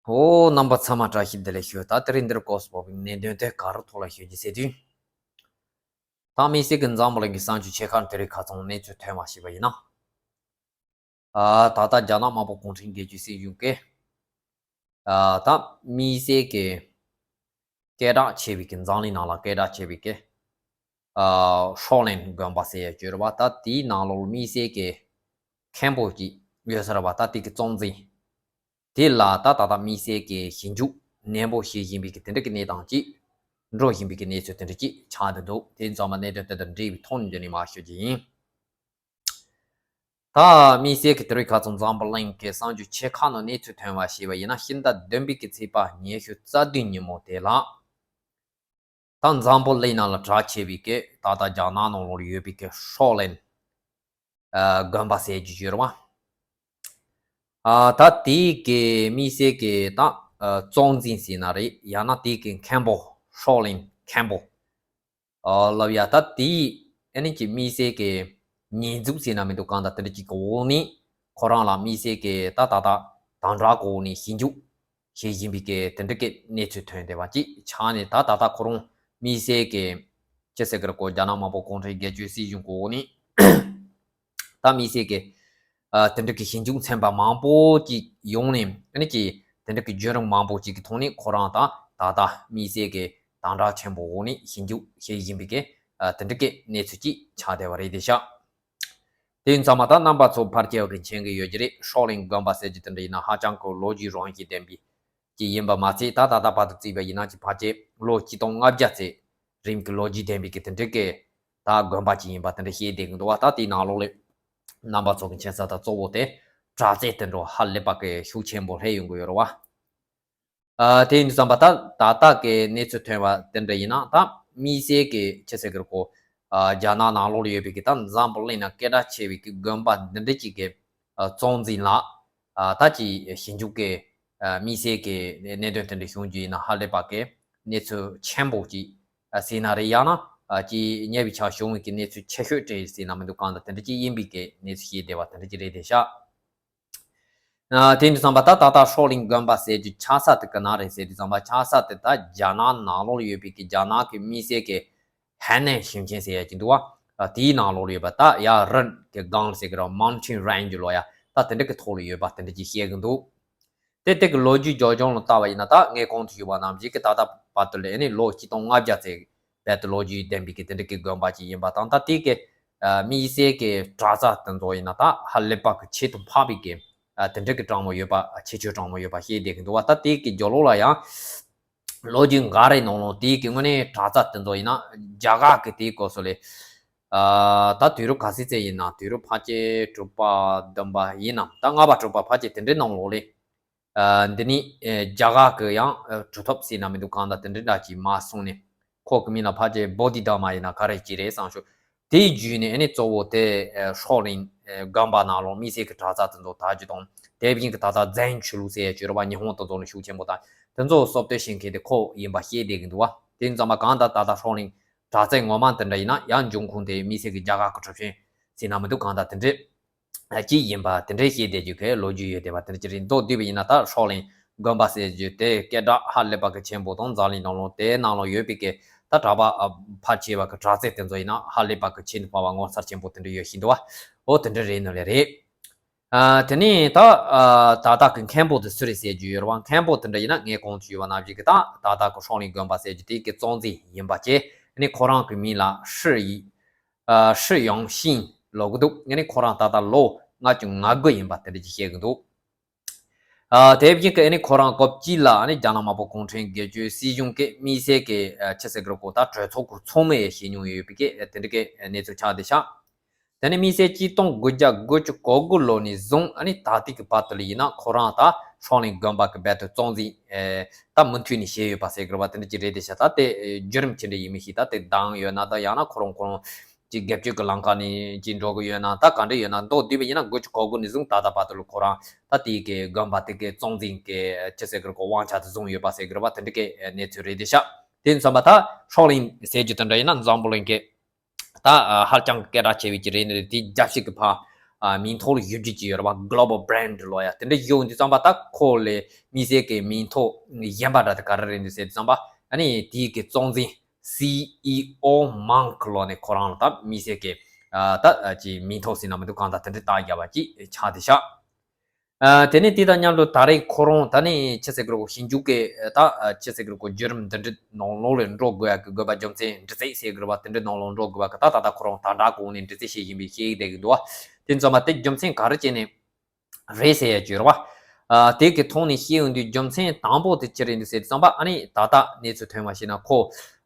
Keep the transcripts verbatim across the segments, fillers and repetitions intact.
ཨོ། རྣམ་པ་ཚང་མ་བཀྲ་ཤིས་བདེ་ལེགས་ཞུ། ད་དེ་རིང་འདིར་སྐོར་སྤོ་བའི་གནད་དོན་དེ་ག་རུ་ཐོག་ལ་ཤོད་ཀྱི་ཟེར་དུས། ད་དམིགས་བསལ་གྱི་འཛམ་བུ་གླིང་གི་གསར་འགྱུར་ཆེ་ཁག་དེ་རིང་ཁ་ཚང་གནས་ཚུལ་ཐོན་པ་ཞིག་པ་ཡིན་ན། ཨ། ད་ལྟ་རྒྱ་ནག་དམར་པོ་གུང་ཁྲན་སྒེར་གཅོད་སྲིད་གཞུང་གིས། ཨ། ད་དམིགས་བསལ་གྱི་སྐད་གྲགས་ཆེ་བའི་གི་འཛམ་གླིང་ནང་ལ་སྐད་གྲགས་ཆེ་བའི་གི། ཨ། ཧྲོ་ལིན་དགོན་པ་ཟེར་ཡ་ཅིག་ཡོད་རེད་པ། ད་དེའི་ནང་ལོགས་དམིགས་བསལ་གྱི་མཁན་པོ་ཅིག་ཡོད་ས་རེད་པ། ད་དེ་གི་གཙོ་འཛིན། དེ་ལ་ད་ད་ལྟ་དམིགས་བསལ་གྱི་ཞིབ་འཇུག་ནན་པོ་བྱེད་བཞིན་པའི་གི་དེ་འདྲ་གི་གནས་སྟངས་ཅིག་འགྲོ་བཞིན་པའི་གི་གནས་ཚུལ་དེ་འདྲ་ཅིག་ཆགས་བསྡད་འདུག་དེ་ཚང་མ་གནད་དོན་དེ་དང་འབྲེལ་བའི་ཐོག་ནས་འདི་ནས་མར་ཤོད་ཀྱི་ཡིན། ད་དམིགས་བསལ་གྱི་དེ་རིང་ཁ་ཚང་འཛམ་བུ་གླིང་གི་གསར་འགྱུར་ཆེ་ཁག་ནང་གནས་ཚུལ་ཐོན་པ་ཞིག་པ་ཡིན་ན། ཕྱི་ཟླ་བདུན་པའི་གི་ཚེས་པ་ཉི་ཤུ་རྩ་བདུན་ཉིན་མོ་དེ་ལ། ད་འཛམ་བུ་གླིང་ནང་ལ་གྲགས་ཆེ་བའི་གི་ད་ལྟ་རྒྱ་ནག་ནང་ལོགས་ཡོད་པའི་གི་ཧྲོ་ལིན། ཨ། དགོན་པ་ཟེར་རྒྱུ་ཡོད་རེད་པ། ཨ། ད་དེའི་གི་དམིགས་བསལ་གྱི་ད། ཨ། གཙོ་འཛིན་ཟེར་ན་རེད། ཡང་ན་དེའི་གི་མཁན་པོ། ཧྲོ་ལིན་མཁན་པོ། ཨ། ལབ་ཡ། ད་དེའི་ཨ་ནི་གི་དམིགས་བསལ་གྱི་ཉེས་འཛུགས་ཟེར་ན་མི་འདུག་གང་ལྟར་དེ་འདྲ་ཅིག་གི་འོག་ནས་ཁོ་རང་ལ་དམིགས་བསལ་གྱི་ད་ད་ལྟ་དམ་དྲག་གི་འོག་ནས་ཞིབ་འཇུག་བྱེད་བཞིན་པའི་གི་དེ་འདྲ་གི་གནས་ཚུལ་ཐོན་བསྡད་པ་ཅིག་ཆགས་ནས། ད་ད་ལྟ་ཁོ་རང་དམིགས་བསལ་གྱི་ཅི་ཟེར་གི་རེད་གོ། རྒྱ་ནག་དམར་པོ་གུང་ཁྲན་སྒེར་གཅོད་སྲིད་གཞུང་གི་འོག་ནས། ད་དམིགས་བསལ་གྱི། ཨ། དེ་འདྲ་གི་ཞིབ་འཇུག་ཚན་པ་མང་པོ་ཅིག་ཡོང་ནས། ཨ་ནི་ཀྱི་དེ་འདྲ་གི་བརྒྱུད་རིམ་མང་པོ་ཅིག་གི་ཐོག་ནས་ཁོ་རང་ད་ད་ལྟ་དམིགས་བསལ་གྱི་དམ་དྲག་ཆེན་པོ་འོག་ནས་ཞིབ་འཇུག་བྱེད་བཞིན་པའི་གི། ཨ། དེ་འདྲ་གི་གནས་ཚུལ་ཅིག་ཆགས་བསྡད་པ་རེད་དེ་ཤག་དེ་ཡིན་ཙང་མ་ད་རྣམ་པ་ཚོ་ཕལ་ཆེ་བ་གི་མཁྱེན་གི་ཡོད་ཀྱི་རེད། ཧྲོ་ལིན་དགོན་པ་ཟེར་རྒྱུ་དེ་འདྲ་ཡིན་ན་ཧ་ཅང་གི་ལོ་རྒྱུས་རང་བཞིན་ལྡན་པའི་ཅིག་ཡིན་པ་མ་ཚད། ད་ད་ལྟ་བར་དུ་བརྩིས་པ་ཡིན་ན་ཅིག་ཕལ་ཆེར་ལོ་ཆིག་སྟོང་ལྔ་བརྒྱ་ཙམ་རིང་གི་ལོ་རྒྱུས་ལྡན་པའི་གི་དེ་འདྲ་གི་ད་དགོན་པ་ཅིག་ཡིན་པ་དེ་འདྲ་བཤད་བསྡད་གི་འདུག་བ། ད་དེའི་ནང་ལོགས་ལ་རྣམ་པ་ཚོ་གི་མཁྱེན་ས་ད་གཙོ་བོ་དེ་གྲྭ་རྩེ་དེ་འདྲ་ཧ་ལས་པ་གི་ཤུགས་ཆེན་པོ་སླེབས་ཡོང་གི་ཡོད་རེད་བ། ཨ། དེ་ཡིན་དུས་ཙམ་པ་ད་ད་ལྟ་གི་གནས་ཚུལ་ཐོན་པ་དེ་འདྲ་ཡིན་ན། ད་དམིགས་བསལ་གྱི་ཅི་ཟེར་གི་རེད་གོ། ཨ། རྒྱ་ནག་ནང་ལོགས་ལ་ཡོད་པའི་གི་ད་འཛམ་བུ་གླིང་ན་སྐད་གྲགས་ཆེ་བའི་གི་དགོན་པ་འདི་འདྲ་ཅིག་གི། ཨ། གཙོ་འཛིན་ལ། ཨ། ད་ཅིག་ཞིབ་འཇུག་གི། ཨ། དམིགས་བསལ་གྱི་གནད་དོན་དེ་འདྲ་བྱུང་རྒྱུ་ཡིན་ན་ཧ་ལས་པ་གི་གནས་ཚུལ་ཆེན་པོ་ཅིག་ཨ། ཟེར་ན་རེད། ཡང་ན། ཨ། ཅིག་ཉེ་བའི་ཆར་བྱུང་བའི་གི་གནས་ཚུལ་ཆེ་ཤོས་དེ་ཟེར་ན་མི་འདུག་གང་ལྟར་དེ་འདྲ་ཅིག་ཡིན་པའི་གི་གནས་ཚུལ་ཞིག་བསྡད་པ་དེ་འདྲ་ཅིག་རེད་དེ་ཤག་ཨ། དེ་ཡིན་དུས་ཙམ་པ་ད་ད་ལྟ་ཧྲོ་ལིན་དགོན་པ་ཟེར་རྒྱུ་ཆགས་ས་དེ་ག་ན་རེད་ཟེར་དུས་ཙམ་པ། ཆགས་ས་དེ་ད་རྒྱ་ནག་ནང་ལོགས་ལ་ཡོད་པའི་གི་རྒྱ་ནག་གི་དམིགས་བསལ་གྱི་ཧན་ནན་ཞིང་ཆེན་ཟེར་ཡ་ཅིག་འདུག་བ། ཨ། དེའི་ནང་ལོགས་ལ་ཡོད་པ། ད་ཡ་རི་གི་སྒང་ཟེར་གི་ར། མའུན་ཊེན་རེན་ཇི་ལོ་ཡ། ད་དེ་འདྲ་གི་ཐོག་ལ་ཡོད་པ་དེ་འདྲ་ཅིག་བཤད་གི་འདུག་དེ་དེ་གི་ལོ་རྒྱུས་རྒྱུན་ལ་བལྟས་པ་ཡིན་ན། ད་ངས་གོང་དུ་ཞུས་པ་ནང་བཞིན་གི་ད་ལྟ་བར་དུ་ལ་ཨ་ནི་ལོ་ཆིག་སྟོང་ལྔ་བརྒྱ་ཙམ་རྦད་དེ་ལོ་རྒྱུས་ལྡན་པའི་གི་དེ་འདྲ་གི་དགོན་པ་ཅིག་ཡིན་པ་དང་། ད་དེ་གི། ཨ། དམིགས་བསལ་གྱི་གྲྭ་ས་དེ་ཚོ་ཡིན་ན་ད་ཧ་ལས་པ་གི་ཁྱད་དུ་འཕགས་པའི་གི། ཨ། དེ་འདྲ་གི་གྲངས་མང་ཡོད་པ། ཁྱད་ཆོས་གྲངས་མང་ཡོད་པ་བཤད་བསྡད་གི་འདུག་བ། ད་དེ་གི་རྒྱབ་ལོགས་ལ་ཡང་ལོ་རྒྱུས་འགའ་རེ་ནང་ལོགས་དེ་གི་དངོས་གནས་གྲྭ་ས་དེ་ཚོ་ཡིན་ན་རྒྱ་གར་གི་དེའི་སྐོར་སོགས་ལས། ཨ། ད་དུས་རབས་ག་ཚོད་ཙམ་ཡིན་ན། དུས་རབས་ཕལ་ཆེར་དྲུག་པ་བདུན་པ་ཡིན་ནམ། ད་ལྔ་པ་དྲུག་པ་ཕལ་ཆེར་དེ་འདྲའི་ནང་ལོགས་ལས། ཨ། འདི་ནི། ཨེ། རྒྱ་གར་གི་ཡང་། ཨ། གྲུབ་ཐོབ་ཟེར་ན་མི་འདུག་གང་ལྟར་དེ་འདྲའི་འདྲ་ཅིག་མར་སོང་ནས། ཁོ་གི་མིང་ལ་ཕལ་ཆེར་བོ་དྷི་དྷརྨ་ཡིན་ན་ག་རེ་ཅིག་རེད་བསམ་བྱུང་། དེའི་བརྒྱུད་ནས་ཨ་ནི་གཙོ་བོ་དེ། ཨེ། ཧྲོ་ལིན། ཨེ། དགོན་པ་ནང་ལོགས་དམིགས་བསལ་གྱི་གྲྭ་ས་དེ་ཚོ་དར་རྒྱུ་དང་། དེ་བཞིན་གྱི་ད་ལྟ་ཛན་ཆོས་ལུགས་ཟེར་ཡ་ཅིག་ཡོད་རེད་བ། ཉི་ཧོང་དེ་ཚོ་ནས་ཤུགས་ཆེན་པོ་དར། དེ་ཚོ་གསོལ་སྟོན་བྱེད་མཁན་དེ་ཁོ་ཡིན་པ་བཤད་བསྡད་ཀྱི་འདུག་བ། དེ་ཡིན་ཙང་མ་གང་ལྟར་ད་ལྟ་ཧྲོ་ལིན་གྲྭ་ཚང་ངོ་མ་དེ་འདྲ་ཡིན་ན་ཡང་འབྱུང་ཁུངས་དེ་དམིགས་བསལ་གྱི་རྒྱ་གར་གྱི་གྲུབ་ཆེན་ཟེར་ན་མི་འདུག་གང་ལྟར་དེ་འདྲས་ཅིག་ཡིན་པ་དེ་འདྲས་བཤད་བསྡད་རྒྱུ་གི་ལོ་རྒྱུས་ཡོད་བསྡད་པ་དེ་འདྲ་ཅིག་རེད། མདོར་བསྡུས་པ་ཡིན་ན་ད་ཧྲོ་ལིན་དགོན་པ་ཟེར་རྒྱུ་དེ་སྐད་གྲགས་ཧ་ལས་པ་གི་ཆེན་པོ་དང་། འཛམ་གླིང་ནང་ལོགས་དེའི་ནང་ལོགས་ཡོད་པའི་གི་ད་གྲྭ་པ་ཕལ་ཆེ་བ་གི་གྲྭ་ཚང་དེ་ཚོ་ཡིན་ན་ཧ་ལས་པ་གི་ཁྱད་དུ་འཕགས་པ་ངོ་མཚར་ཆེན་པོ་དེ་འདྲ་ཡོད་བཞིན་འདུག་བ། འོ་དེ་འདྲ་རེད་ནོ་ལེ་རེད། ཨ། དེ་ནས་ད། ཨ། ད་ལྟ་གི་མཁན་པོ་དེ་སུ་རེད་ཟེར་རྒྱུ་ཡོད་རེད་བ། མཁན་པོ་དེ་འདྲ་ཡིན་ན་ངས་གོང་དུ་ཞུས་པ་ནང་བཞིན་གི་ད་ད་ལྟ་གི་ཧྲོ་ལིན་དགོན་པ་ཟེར་རྒྱུ་དེ་གི་གཙོ་འཛིན་ཡིན་པ་བྱས། ཨ་ནི་ཁོ་རང་གི་མིང་ལ་ཧྲི་ཡི། ཨ། ཧྲི་ཡང་ཤིན་ལབ་གི་འདུག་ཨ་ནི་ཁོ་རང་ད་ལྟ་ལོ་ལྔ་བཅུ་ང་དགུ་ཡིན་པ་དེ་འདྲ་ཅིག་བཤད་གི་འདུག་ཨ། དེ་བཞིན་གི་ཨ་ནི་ཁོ་རང་སྐབས་གཅིག་ལ་ཨ་ནི་རྒྱ་ནག་དམར་པོ་གུང་ཁྲན་སྒེར་གཅོད་སྲིད་གཞུང་གི་དམིགས་བསལ་གྱི། ཨ། ཆི་ཟེར་གི་རེད་གོ། ད་གྲོས་ཚོགས་ཀྱི་ཚོགས་མི་ཡང་བྱེད་མྱོང་ཡོད་པའི་གི་དེ་འདྲ་གི་གནས་ཚུལ་ཆགས་བསྡད་ཤག་དེ་ནས་དམིགས་བསལ་གཅིག་སྟོང་དགུ་བརྒྱ་དགུ་བཅུ་གོ་དགུ་ལོ་ནས་བཟུང་ཨ་ནི་ད་ལྟའི་གི་བར་དུ་ལ་ཡིན་ན་ཁོ་རང་ད་ཧྲོ་ལིན་དགོན་པ་གི་རྦད་དེ་གཙོ་འཛིན། ཨེ། ད་མུ་མཐུད་ནས་བྱས་ཡོད་པ་ཟེར་གི་རེད་བ། དེ་འདྲ་ཅིག་རེད་དེ་ཤག་ད་དེ་བརྒྱུད་རིམ་ཅི་འདྲ་ཡིན་མིན་ཞིག་ད་དེ་སྡང་ཡོད་ན། ད་ཡང་ན་ཁོ་རང་ཁོ་རང་ཅིག་སྒེར་གཅོད་ཀྱི་ལམ་ཁ་ནས་ཅིག་འགྲོ་གི་ཡོད་ན། ད་ག་འདྲ་ཡོད་ན། མདོར་བསྡུས་པ་ཡིན་ན་དགུ་བཅུ་གོ་དགུ་ནས་བཟུང་ད་ལྟ་བར་དུ་ལ་ཁོ་རང་ད་དེའི་གི་དགོན་པ་དེ་གི་གཙོ་འཛིན་གྱི་ཅི་ཟེར་གི་རེད་གོ། དབང་ཆ་དེ་བཟུང་ཡོད་པ་ཟེར་གི་རེད་བ། དེ་འདྲ་གི་གནས་ཚུལ་རེད་དེ་ཤག་དེ་ཡིན་ཙང་མ་ད་ཧྲོ་ལིན་ཟེར་རྒྱུ་དེ་འདྲ་ཡིན་ན་འཛམ་བུ་གླིང་གི་ད་ཧ་ཅང་གི་སྐད་གྲགས་ཆེ་བའི་ཅིག་རེད་ནི་རེད། དེའི་རྒྱབ་ཤིག་གི་ཕ་ ཨ་མིང་ཐོག་ལ་ཡོད་རྒྱུ་ཅིག་ཡོད་རེད་བ། Global Brand ལོ་ཡ་དེ་འདྲ་ཡོད་འདུག་བསམ་པ། ད་ཁོ་ལས་དམིགས་བསལ་གྱི་མིང་ཐོག་གཞན་པ་འདྲ་དེ་ག་རེ་རེད་འདུག་ཟེར་དུས་ཙམ་པ། ཨ་ནི་དེའི་གི་གཙོ་འཛིན་CEO Monk ལོ་ནས་ཁོ་རང་ལ་ད་དམིགས་བསལ་གྱི་ཨ་ད་ཅིག་མིང་ཐོག་ཟེར་ན་མི་འདུག་གང་ལྟར་དེ་འདྲ་བཏགས་བཞག་པ་ཅིག་ཆགས་བསྡད་ཤག་ཨ་དེ་ནས་དེ་དང་མཉམ་དུ་ད་རེས་ཁོ་རང་ད་ནི་ཆི་ཟེར་གི་རེད་གོ། ཞིབ་འཇུག་གི་ད་ཆི་ཟེར་གི་རེད་གོ། བརྒྱུད་རིམ་འདི་འདྲའི་ནང་ལོགས་ལ་འགྲོ་དགོས་ཡག་གི་དགོས་པ། རྒྱུ་མཚན་འདྲི་རྩད་ཟེར་གི་རེད་བ། དེ་འདྲའི་ནང་ལོགས་འགྲོ་དགོས་པ་གི་ད་ད་ལྟ་ཁོ་རང་ད་དྲག་གོང་ནས་འདྲི་རྩད་བྱེད་བཞིན་པའི་ཤེས་བསྡད་གི་འདུག་བ། དེ་ཙམ་པ་དེ་རྒྱུ་མཚན་ག་རེ་བྱས་ནས་རེད་ཟེར་ཡ་ཅིག་ཡོད་རེད་བ། ཨ་དེ་གི་ཐོག་ནས་བཤད་ཡོང་དུས་རྒྱུ་མཚན་དང་པོ་དེ་ཅི་རེད་འདུག་ཟེར་དུས་ཙམ་པ། ཨ་ནི་ད་ལྟ་གནས་ཚུལ་ཐོན་པ་ཞིག་ན་ཁོ་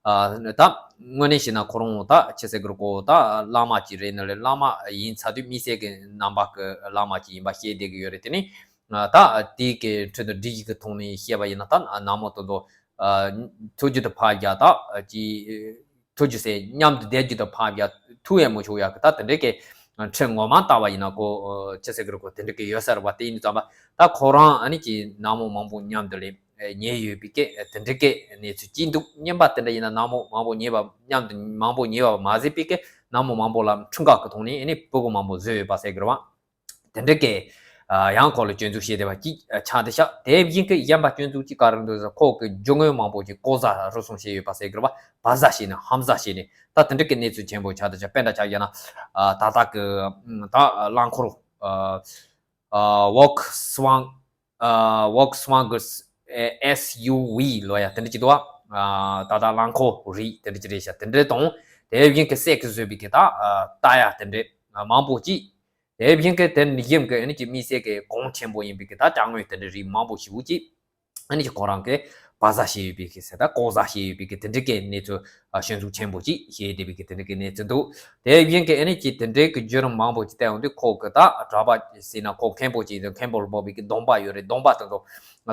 ཨ་ད་དངོས་གནས་བཤད་ན་ཁོ་རང་ད་ཆི་ཟེར་གི་རེད་གོ། ད་བླ་མ་ཅིག་རེད་ནི་རེད། བླ་མ་ཡིན་ཚར་དུས་དམིགས་བསལ་གི་རྣམ་པ་གི་བླ་མ་ཅིག་ཡིན་པ་བཤད་བསྡད་གི་ཡོད་རེད། དེ་ནི་ད་དེ་གི་ཁྲོད་དུ་སྒྲིག་གཞི་གི་ཐོག་ནས་བཤད་པ་ཡིན་ན། ད་ན་མོ་དེ་ཚོ་ཐུགས་རྒྱུད་དུ་ཕབ་རྒྱག་ད་ཅི། ཐུགས་རྒྱུད་ཟེར། མཉམ་དུ་བསྡད་རྒྱུ་དང་ཕབ་རྒྱག་ཐུགས་ཡས་མི་ཆོག་ཡག་གི་ད་དེ་འདྲའི་གི་ཁྲིད་ངོ་མ་བལྟ་བ་ཡིན་ན་ཁོ་ཆི་ཟེར་གི་རེད་གོ། དེ་འདྲའི་གི་ཡོད་ས་རེད་བ། དེ་ཡིན་དུས་ཙམ་པ་ད་ཁོ་རང་ཨ་ནི་ཅིག་ན་མོ་མང་པོ་མཉམ་དུ་ལས་ཉན་ཡོད་པའི་གི་དེ་འདྲའི་གི་གནས་ཚུལ་ཅིག་འདུག་རྙིང་པ་དེ་འདྲ་ཡིན་ན་ན་མོ་མང་པོ་ཉན་པ། མཉམ་དུ་མང་པོ་ཉན་པ་མ་ཟད་པའི་གི་ན་མོ་མང་པོ་ལ་འཁྲུངས་སྐར་གི་ཐོག་ནས་ཨ་ནི་ཕྲུ་གུ་མང་པོ་བཟོས་ཡོད་པ་ཟེར་གི་རེད་བ། དེ་འདྲ་གི་ཨ་ཡང་ཁོ་ལ་སྐྱོན་འཛུགས་བྱས་བསྡད་པ་ཅིག་ཆགས་བསྡད་ཤག་དེ་བཞིན་གི་གཞན་པ་སྐྱོན་འཛུགས་ཅིག་ག་རེ་འདུག་ཟེར། ཁོ་གི་རྒྱུ་དངོས་མང་པོ་ཅིག་ལྐོག་ཟ་རུལ་སུངས་བྱས་ཡོད་པ་ཟེར་གི་རེད་བ། བ་ཟ་བྱས་ནས་ཧམ་ཟ་བྱས་ནས་ད་དེ་འདྲ་གི་གནས་ཚུལ་ཆེན་པོ་ཆགས་བསྡད་ཤག་དཔེ་འདྲ་ཆ་བཞག་ན་ཨ་ད་ལྟ་གི་ད་རླངས་འཁོར་ཨ་ཨ་Volkswagen ཨ་Volkswagen ཨེ་SUV ལོ་ཡ་དེ་འདྲ་ཅིག་འདུག་བ། ཨ་ད་ལྟ་རླངས་འཁོར་རིགས་དེ་འདྲ་ཅིག་རེད་ཤག་དེ་འདྲ་དང་། དེ་བཞིན་གི་གསེར་གི་བཟོས་པའི་གི་ད་ཨ་ཏ་ཡ་དེ་འདྲ་མང་པོ་ཅིག་དེ་བཞིན་གི་དེ་ནི་ཡིན་གི་ཨ་ནི་ཅིག་དམིགས་བསལ་གི་གོང་ཆེན་པོ་ཡིན་པའི་གི་ད་ཅ་དངོས་དེ་འདྲ་རིགས་མང་པོ་ཞེ་པོ་ཅིག་ཨ་ནི་ཅིག་ཁོ་རང་གི་བ་ཟ་བྱས་ཡོད་པའི་གི་ཟེར། ད་ལྐོག་ཟ་བྱས་ཡོད་པའི་གི་དེ་འདྲ་གི་གནས་ཚུལ་ཨ་སྐྱོན་འཛུགས་ཆེན་པོ་ཅིག་བྱས་བསྡད་པའི་གི་དེ་འདྲ་གི་གནས་ཚུལ་འདུག་དེ་བཞིན་གི་ཨ་ནི་ཅིག་དེ་འདྲའི་གི་བརྒྱུད་རིམ་མང་པོ་ཅིག་བལྟས་ཡོང་དུས་ཁོ་གི་ད་གྲྭ་པ་ཟེར་ན་ཁོ་མཁན་པོ་ཅིག་དང་མཁན་པོ་ལ་འབོད་པའི་གི་སྡོམ་པ་ཡོད་རེད། སྡོམ་པ་དེ་ཚོ་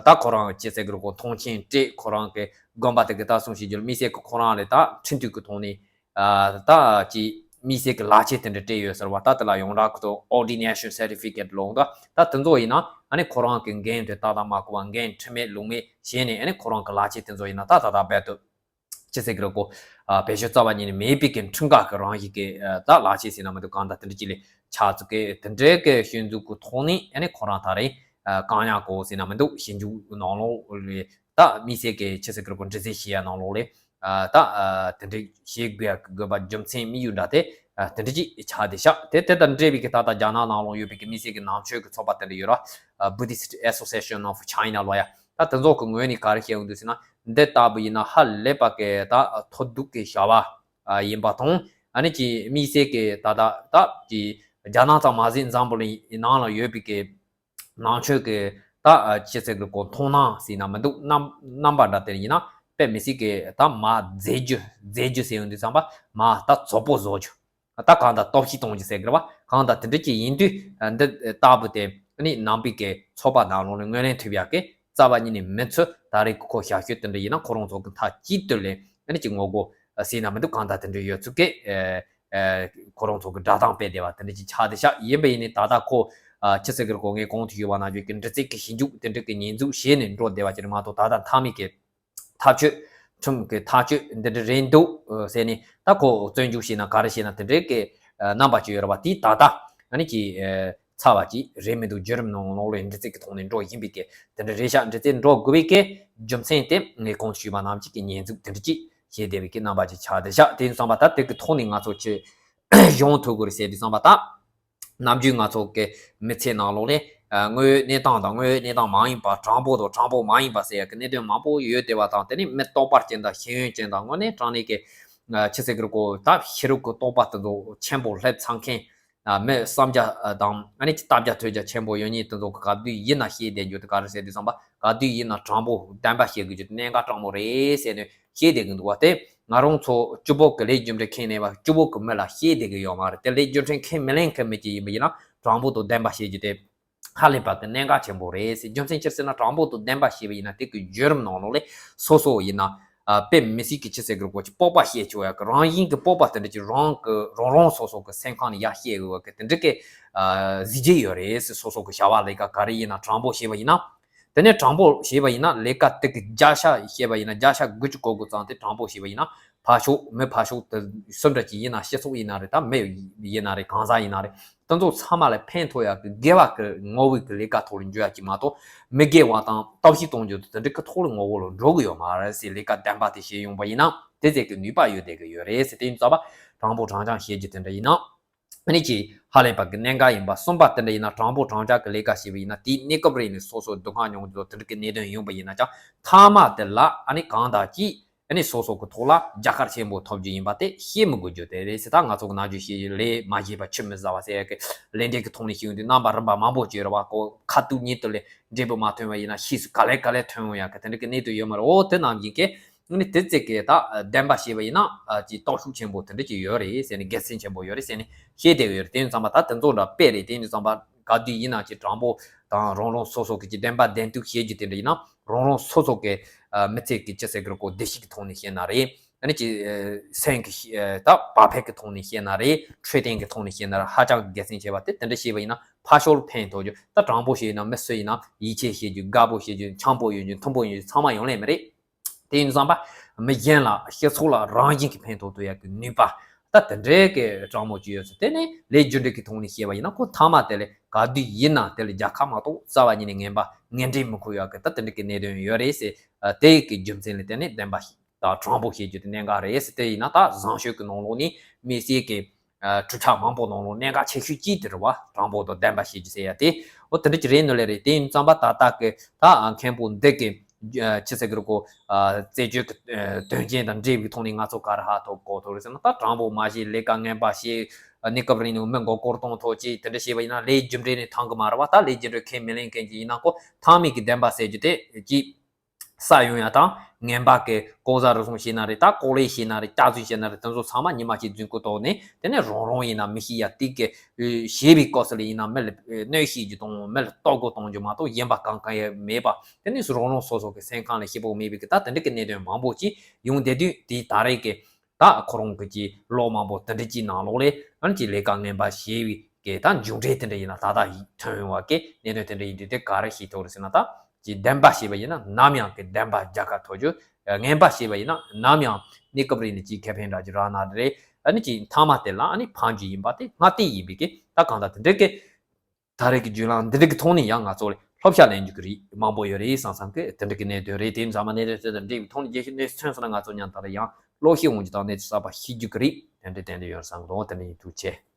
ད་ཁོ་རང་ཅི་ཟེར་གི་རེད་གོ། མཐོང་ཆེན་སྤྲད། ཁོ་རང་གི་དགོན་པ་དེ་གི་ད་གསུང་བཤད་རྒྱུ་ལ་དམིགས་བསལ་གི་ཁོ་རང་ལས་ད་ཁྲིམས་མཐུན་གི་ཐོག་ནས་ཨ་ད་ཅི་དམིགས་བསལ་གི་ལག་ཁྱེར་དེ་འདྲ་སྤྲད་ཡོད་ཟེར་བ། ད་དེ་ལ་ཡོངས་གྲགས་ཀྱི་ཐོག་ordination certificate ལབ་འོང་། ད་ད་དེ་ཚོ་ཡིན་ན་ཨ་ནི་ཁོ་རང་གི་འགན་དེ་ཏག་ཏག་མ་འཁུར་བ། འགན་ཁྲིམས་མེད་ལུགས་མེད་བྱས་ནས་ཨ་ནི་ཁོ་རང་གི་ལག་ཁྱེར་དེ་ཚོ་ཡིན་ན་ད་ད་ད་རྦད་དེ་ཅི་ཟེར་གི་རེད་གོ། ཨ་བེད་སྤྱོད་རྩ་བ་ཉིད་ནས་མེད་པའི་གི་འཁྲུངས་སྐར་གི་རང་བཞིན་གི་ཨ་ད་ལག་ཁྱེར་ཟེར་ན་མི་འདུག་གང་ལྟར་དེ་འདྲ་ཅིག་ལས་ཆགས་ཚུལ་གི་དེ་འདྲའི་གི་སྐྱོན་འཛུགས་གི་ཐོག་ནས་ཨ་ནི་ཁོ་རང་ད་རེས་ཨ་བཀག་ཉར་གོ་ཟེར་ན་མི་འདུག་ཞིབ་འཇུག་ནང་ལོགས་ལས་ད་དམིགས་བསལ་གི་ཅི་ཟེར་གི་རེད་གོ། འདྲི་རྩད་བྱེད་ཡ་ནང་ལོགས་ལས་ཨ་ད་ཨ་དེ་འདྲ་བྱེད་དགོས་ཡ་གི་དགོས་པ་རྒྱུ་མཚན་དམིགས་ཡུལ་འདྲ་དེ་ཨ་དེ་འདྲ་ཅིག་ཆགས་བསྡད་ཤག་དེ་དེ་དང་འབྲེལ་བའི་གི་ད་ལྟ་རྒྱ་ནག་ནང་ལོགས་ཡོད་པའི་གི་དམིགས་བསལ་གི་ནང་ཆོས་གི་ཚོགས་པ་དེ་འདྲ་ཡོད་ར། ཨ་Buddhist Association of China ལོ་ཡ། ད་དེ་ཚོ་གི་ངོས་ནས་ག་རེ་བཤད་ཡོང་འདུག་ཟེར་ན། འདི་ལྟ་བུ་ཡིན་ན་ཧ་ལས་པ་གི་ད་ཐོབ་སྡུག་གི་བྱ་བ་ཨ་ཡིན་པ་དང་། ཨ་ནི་ཅིག་དམིགས་བསལ་གི་ད་ད་ད་ཅིག་རྒྱ་ནག་ཙམ་མ་ཟད་འཛམ་བུ་གླིང་ནང་ལ་ཡོད་པའི་གི་ནང་ཆོས་ཀྱི་ད་ཅི་ཟེར་གི་གོ། མཐོང་སྣང་ཟེར་ན་མི་འདུག་རྣམ་རྣམ་པ་འདྲ་དེ་ཡིན་ན་དཔེ་མི་སྲིད་ཀྱི་ད་མ་མཛེས་རྒྱུ་མཛེས་རྒྱུ་ཟེར་ཡོང་དུས་ཙམ་པ་མ་ད་བཙོག་པོ་བཟོ་རྒྱུ། ད་གང་ལྟར་སྟོབས་ཤུགས་གཏོང་རྒྱུ་ཟེར་གི་རེད་བ། གང་ལྟར་དེ་འདྲ་ཅིག་ཡིན་དུས་འདི་ལྟ་བུ་དེ་ནི་ནང་པའི་གི་ཚོགས་པ་ནང་ལོགས་ནས་ངོས་ལེན་ཐུབ་ཡག་གི་རྩ་བ་ཉིད་ནས་མི་ཚོད། ད་རེས་ཀྱི་ཁོ་ཞབས་ཞུ་དེ་འདྲ་ཡིན་ན་ཁོ་རང་ཚོ་གི་མཐའ་གཅིག་ཏུ་ལས་ནི་ཅིག་ངོ་རྒོལ་ཟེར་ན་མི་འདུག་གང་ལྟར་དེ་འདྲ་ཡོད་ཚུལ་གི་ཨ་ཨ་ཁོ་རང་ཚོ་གི་སྒྲ་གདངས་སྤེལ་བསྡད་པ་དེ་འདྲ་ཅིག་ཆགས་བསྡད་ཤག་ཡིན་པ་ཡིན་ནའི་ད་ལྟ་ཁོ་ཨ་ཅི་ཟེར་གི་རེད་གོ། ངས་གོང་དུ་ཞུས་པ་ནང་བཞིན་གི་འདྲི་རྩད་ཀྱི་ཞིབ་འཇུག་དེ་འདྲ་གི་ཉེས་འཛུགས་བྱས་ནས་འགྲོ་བསྡད་པ་ཅིག་རེད་མ་གཏོགས། ད་ལྟ་མཐའ་མའི་གི་ཐག་གཅོད། ཁྲིམས་ཀྱི་ཐག་གཅོད་འདི་འདྲ་རེད་འདུག་ཟེར་ནས་ད་ཁོ་བཙོན་འཇུག་བྱས་ན་ག་རེ་བྱས་ན་དེ་འདྲའི་གི་རྣམ་པ་ཅིག་ཡོད་རེད་བ། དེ་ད་ལྟ་ཨ་ནི་ཅིག་ཚར་བ་ཅིག་རེད་མི་འདུག་བརྒྱུད་རིམ་ནང་ལོགས་ལ་འདྲི་རྩད་ཀྱི་ཐོག་ནས་འགྲོ་བཞིན་པའི་གི་དེ་འདྲ་རེད་ཤག་འདྲི་རྩད་འགྲོ་དགོས་པའི་གི་རྒྱུ་མཚན་དེ་ངས་གོང་དུ་ཞུས་པ་ནང་བཞིན་གི་ཉེས་འཛུགས་དེ་འདྲ་ཅིག་བྱས་བསྡད་པའི་གི་རྣམ་པ་ཅིག་ཆགས་བསྡད་ཤག་དེ་ཡིན་བསམ་པ་ད་དེ་གི་ཐོག་ནས་ང་ཚོ་ཅིག་གཞུང་ཐུག་དགོས་རེད་ཟེར་དུས་ཙམ་པ་ད། ནམ་རྒྱུན་ང་ཚོ་གི་མི་ཚེ་ནང་ལོགས་ནས་ཨ་དངོས་ཡོད་གནས་སྟངས་དང་དངོས་ཡོད་གནས་སྟངས་མ་ཡིན་པ། དྲང་པོ་དང་དྲང་པོ་མ་ཡིན་པ་ཟེར་ཡག་གི་གནད་དོན་མང་པོ་ཡོད་བསྡད་པ་དང་། དེ་ནི་མི་རྟོགས་པ་ཅན་དང་ཤེས་ཡོན་ཅན་དང་དངོས་གནས་དྲང་གནས་ཀྱི་ཨ་ཅི་ཟེར་གི་རེད་གོ། ད་ཤེས་རབ་ཀྱི་རྟོགས་པ་དེ་ཚོ་ཆེན་པོ་སླེབས་ཚར་མཁན་ཨ་མི་བསམ་རྒྱ་དང་ཨ་ནི་ལྟ་རྒྱ་ཐོས་རྒྱ་ཆེན་པོ་ཡོད་མཁན་དེ་ཚོ་གི་ག་དུས་ཡིན་ན་བཤད་བསྡད་རྒྱུ་དེ་ག་རེ་ཟེར་དུས་ཙམ་པ། ག་དུས་ཡིན་ན་དྲང་པོ་བདེན་པ་བཤད་དགོས་རྒྱུ་དེ་གནད་འགག་དྲང་མོ་རེད་ཟེར་ནས་བཤད་བསྡད་ཀྱི་འདུག་བ། དེ་ང་རང་ཚོ་སྤྱི་པོ་གི་ལས་རྒྱུ་འབྲས་མཁྱེན་ནས་བ། སྤྱི་པོ་གི་མི་ལ་བཤད་བསྡད་ཀྱི་ཡོད་མ་རེད། དེ་ལས་རྒྱུ་འབྲས་མཁྱེན་མི་ལེན་མཁན་མི་ཅིག་ཡིན་པ་ཡིན་ན་དྲང་པོ་དང་བདེན་པ་བཤད་རྒྱུ་དེ་ཧ་ལས་པ་གི་གནད་འགག་ཆེན་པོ་རེད་ཟེར། རྒྱུ་མཚན་ཅི་ཟེར་ན་དྲང་པོ་དང་བདེན་པ་བཤད་པ་ཡིན་ན་དེ་གི་བརྒྱུད་རིམ་ནང་ལོགས་ལས་སོ་སོ་ཡིན་ན་ཨ་དཔེ་མི་སྲིད་ཀྱི་ཅི་ཟེར་གི་རེད་གོ། ཅིག་སྤོབས་པ་བཤད་ཆོག་ཡག་གི་རང་བཞིན་གྱི་སྤོབས་པ་དེ་འདྲ་ཅིག་རང་གི་རང་རང་སོ་སོ་གི་སེམས་ཁམས་ནས་ཡར་སྐྱེ་དགོས་ཡག་གི་དེ་འདྲ་གི་ཨ་གཟི་བརྗིད་ཡོད་རེད་ཟེར། སོ་སོ་གི་བྱ་བ་ལས་ཀ་ག་རེ་ཡིན་ན་དྲང་པོ་བྱས་པ་ཡིན་ན། དེ་ནས་དྲང་པོ་བྱས་པ་ཡིན་ན་ལས་ཀ་དེ་གི་བརྒྱ་ཆ་བཤད་པ་ཡིན་ན་བརྒྱ་ཆ་དགུ་བཅུ་གོ་དགུ་ཙམ་དེ་དྲང་པོ་བྱས་པ་ཡིན་ན། ཕར་ཕྱོགས་མི་ཕར་ཕྱོགས་དེ་སུ་འདྲ་ཅིག་ཡིན་ན། སྤྱི་ཚོགས་ཡིན་ན་རེད། ད་མི་ཡིན་ན་རེད། གང་ཟག་ཡིན་ན་རེད། དེ་ཚོ་ཚང་མ་ལ་ཕན་ཐོགས་ཡག་གི་དགེ་བ་གི་ངོ་བོ་གི་ལས་ཀ་ཐོག་ལ་འཇུག་ཡག་གི་མ་གཏོགས། མི་དགེ་བ་དང་སྟོབས་ཤིག་གཏོང་རྒྱུ་དེ་འདྲ་གི་ཐོག་ལ་ངོ་བོ་ལ་འགྲོ་གི་ཡོད་མ་རེད་ཟེར། ལས་ཀ་བདེན་པ་དེ་བྱེད་ཡོང་པ་ཡིན་ན་དེ་ཚོ་གི་ནུས་པ་ཡོད་བསྡད་གི་ཡོད་རེད་ཟེར། དེ་ཡིན་ཙང་པ་དྲང་པོ་དྲང་བཞག་བྱེད་རྒྱུ་དེ་འདྲ་ཡིན་ན། ཨ་ནི་ཅིག་ཧ་ལས་པ་གི་གནད་འགག་ཡིན་པ། གསུམ་པ་དེ་འདྲ་ཡིན་ན་དྲང་པོ་དྲང་བཞག་གི་ལས་ཀ་བྱས་པ་ཡིན་ན་དེའི་གནས་སྐབས་རིང་ནས་སོ་སོ་སྡུག་བསྔལ་མྱོང་རྒྱུ་དེ་འདྲ་གི་གནད་དོན་ཡིན་པ་ཡིན་ན་ཀྱང་མཐའ་མ་དེ་ལ་ཨ་ནི་གང་ལྟར་ཅིག་ཨ་ནི་སོ་སོ་གི་ཐོག་ལ་རྒྱལ་ཁ་ཆེན་པོ་ཐོབ་རྒྱུ་ཡིན་པ་དེ་ཤེས་མི་དགོས་རྒྱུ་དེ་རེད་ཟེར། ད་ང་ཚོ་གི་ནམ་རྒྱུན་བཤད་ཀྱི་ལས་མ་བྱས་པ་ཆུད་མི་ཟ་བ་ཟེར་ཡག་གི་ལས་འབྲས་ཀྱི་ཐོག་ནས་ཤེས་ཡོང་དུས་རྣམ་པ་རིམ་པ་མང་པོ་བྱས་རེད་བ། ཁོ་ཁ་ཐུག་ཉིད་དུ་ལས་འབྲས་བུ་མ་ཐོན་པ་ཡིན་ན་ཕྱིས་སུ་ག་ལེ་ག་ལེ་ཐོན་ཡོང་ཡག་གི་དེ་འདྲ་གི་གནད་དོན་ཡོད་མ་རེད། འོ་དེ་ནང་བཞིན་གྱི་ཨ་ནི་དེ་ཚིག་གི་ད་བདེན་པ་བཤད་པ་ཡིན་ན་ཨ་ཅིག་སྟོབས་ཤུགས་ཆེན་པོ་དེ་འདྲ་ཅིག་ཡོད་རེད་ཟེར་ནས་དགེ་མཚན་ཆེན་པོ་ཡོད་རེད་ཟེར་ནས་བཤད་བསྡད་ཡོད་རེད། དེ་ཡིན་ཙང་པ་ད་དེ་ཚོ་འདྲ་དཔེ་རེད། དེ་ཡིན་ཙང་པ་ག་དུས་ཡིན་ན་ཅིག་དྲང་པོ་དང་རང་རང་སོ་སོ་གི་ཅིག་བདེན་པ་བདེན་མཐུག་བཤད་རྒྱུ་དེ་འདྲ་ཡིན་ན་རང་རང་སོ་སོ་གི་ཨ་མི་ཚེ་གི་ཅི་ཟེར་གི་རེད་གོ། བདེ་སྐྱིད་ཀྱི་ཐོག་ནས་བཤད་ན་རེད། ཨ་ནི་ཅིག་ཨ་སེམས་ཀྱི་ཨ་ད་བག་ཕེབས་ཀྱི་ཐོག་ནས་བཤད་ན་རེད། འཕྲོད་བསྟེན་གྱི་ཐོག་ནས་བཤད་ན་རེད། ཧ་ཅང་གི་དགེ་མཚན་ཆེ་བ་དེ་དེ་འདྲ་བཤད་པ་ཡིན་ན་ཕར་ཕྱོགས་ལ་ཕན་ཐོགས་རྒྱུ། ད་དྲང་པོ་བཤད་ཡིན་ན་མི་སུ་ཡིན་ན་ཡིད་ཆེས་བྱེད་རྒྱུ། དགའ་པོ་བྱེད་རྒྱུ། འཆམ་པོ་ཡོད་རྒྱུ། མཐུན་པོ་ཡོད་རྒྱུ་ཚང་མ་ཡོང་ལེ་མི་རེད། དེ་ཡིན་ཙང་པ་མི་གཞན་ལ་སྤྱི་ཚོགས་ལ་རང་བཞིན་གྱི་ཕན་ཐོགས་ཐུབ་ཡག་གི་ནུས་པ་ད་དེ་འདྲའི་གི་དྲང་མོ་ཅིག་ཡོད་ཚེ། དེ་ནས་ལས་རྒྱུ་འབྲས་ཀྱི་ཐོག་ནས་བཤད་པ་ཡིན་ན་ཁོ་མཐའ་མ་དེ་ལས་ག་དུས་ཡིན་ན་དེ་ལས་རྒྱལ་ཁ་མ་གཏོགས་རྩ་བ་ཉིད་ནས་ངན་པ་ངན་འབྲས་མི་འཁུར་ཡག་གི་ད་དེ་འདྲ་གི་གནད་དོན་ཡོད་རེད་ཟེར། ཨ་དེ་གི་རྒྱུ་མཚན་ལས་དེ་ནས་བདེན་པ་ཞིག་དང་དྲང་པོ་བཤད་རྒྱུ་དེ་གནད་འགག་རེད་ཟེར། དེ་ཡིན་ན་ད་བཟང་སྤྱོད་ཀྱི་ནང་ལོགས་ནས་དམིགས་བསལ་གྱི་ཨ་གྲུབ་ཆ་མང་པོ་ནང་ལོགས་གནད་འགག་ཆེ་ཤོས་གཅིག་དེ་རེད་བ། དྲང་པོ་དང་བདེན་པ་བཤད་རྒྱུ་ཟེར་ཡ་དེ། འོ་དེ་འདྲ་ཅིག་རེད་ནོ་ལེ་རེད། དེ་ཡིན་ཙང་པ་ད་ལྟ་གི་ད་ཨ་མཁན་པོ་འདི་གི་ཨ་ཅི་ཟེར་གི་རེད་གོ། ཨ་རྩད་གཅོད་ཀྱི་ཨ་དོན་རྐྱེན་དང་འབྲེལ་བའི་ཐོག་ནས་ང་ཚོ་ག་རེ་ཧ་ཐོབ་གོ་ཐོབ་རེད་ཟེར་ན། ད་དྲང་པོ་མ་བྱེད། ལས་ཀ་ངན་པ་བྱེད། ཨ་གནས་སྐབས་རིང་ནས་མི་མགོ་སྐོར་གཏོང་ཐོག་ཅིག་དེ་འདྲ་བྱས་པ་ཡིན་ན་ལས་རྒྱུ་འབྲས་ནས་ཐང་གི་མ་རེད་བ། ད་ལས་རྒྱུ་འབྲས་ཁས་མི་ལེན་མཁན་ཅིག་ཡིན་ན་ཁོ་མཐའ་མའི་གི་བདེན་པ་ཟེར་རྒྱུ་དེ་ཅིག་ས་ཡོང་ཡ་དང་ངན་པ་གི་ལྐོག་ཟ་རུལ་སུངས་བྱས་ན་རེད། ད་ལྐོག་ལས་བྱས་ན་རེད། སྐྱག་རྫུན་བྱས་ན་རེད། དེ་ཚོ་ཚང་མ་ཉི་མ་གཅིག་རྫུན་རྐུ་བཏང་ནས་དེ་ནས་རང་རང་ཡིན་ན་མི་ཤེས་ཡ་དེ་གི་བྱས་པའི་སྐབས་སུ་ལ་ཡིན་ན་མི་ལ་གནོད་བྱེད་རྒྱུ་དང་མི་ལ་ལྟོགས་སྐོར་གཏོང་རྒྱུ་མ་གཏོགས་གཞན་པ་གང་གང་ཡང་མེད་པ། དེ་ནས་རང་རང་སོ་སོ་གི་སེམས་ཁམས་ལ་ཤེས་པོ་མེད་པའི་གི་ད་དེ་འདྲ་གི་གནད་དོན་མང་པོ་ཅིག་ཡོང་བསྡད་དུས། དེ་ད་རེས་ཀྱི་ད་ཁོ་རང་གི་ཅིག་ལོ་མང་པོ་དེ་འདྲ་ཅིག་ནང་ལོགས་ལས་ཨ་ནི་ཅིག་ལས་ཀ་ངན་པ་བྱས་པའི་གི་ད་མཇུག་འབྲས་དེ་འདྲ་ཡིན་ན་ད་ལྟ་ཐོན་ཡོང་བ་གི་གནད་དོན་དེ་འདྲ་ཡིན་དུས། དེ་ག་རེ་ཤེས་ཐུབ་རེད་ཟེར་ན། ད་ཅིག་བདེན་པ་བྱས་པ་ཡིན་ན་ནམ་ཡང་གི་བདེན་པ་རྒྱལ་ཁ་ཐོབ་རྒྱུ། ངན་པ་བྱས་པ་ཡིན་ན་ནམ་ཡང་གནས་སྐབས་རིང་ནས་ཅིག་ཁེ་ཕན་འདྲ་ཅིག་རག་ན་རེད། ཨ་ནི་ཅིག་མཐའ་མ་དེ་ལ་ཨ་ནི་ཕམ་རྒྱུ་ཡིན་པ་དེ་སྔ་བལྟས་ཡིན་པའི་གི་ད་གང་ལྟར་དེ་འདྲ་གི་ད་རེས་ཀྱི་བརྒྱུད་ལམ་འདི་འདྲ་གི་ཐོག་ནས་ཡང་ང་ཚོ་ལ་སློབ་བྱ་ལེན་རྒྱུ་གི་རིགས་མང་པོ་ཡོད་རེད་བསམ་བསམ་གི་དེ་འདྲ་གི་གནད་དོན་རེད། དེ་ཚང་མ་གནད་དོན་དེ་དང་འབྲེལ་བའི་ཐོག་ནས་རྒྱས་ཤིག་གནས་ཚུལ་ཐོན་སོང་ན་ང་ཚོ་མཉམ་དུ་ལ་ཡང་ཀློག་ཤེས་འོང་རྒྱུ་དང་གནས་ཚུལ་གསར་པ་ཤེས་རྒྱུ་གི་རིགས་དེ་འདྲ་ཏན་ཏན་ཡོད་བསམ་གི་འདུག་དེ་འདྲ་ཡིན། ཐུགས་རྗེ་ཆེ།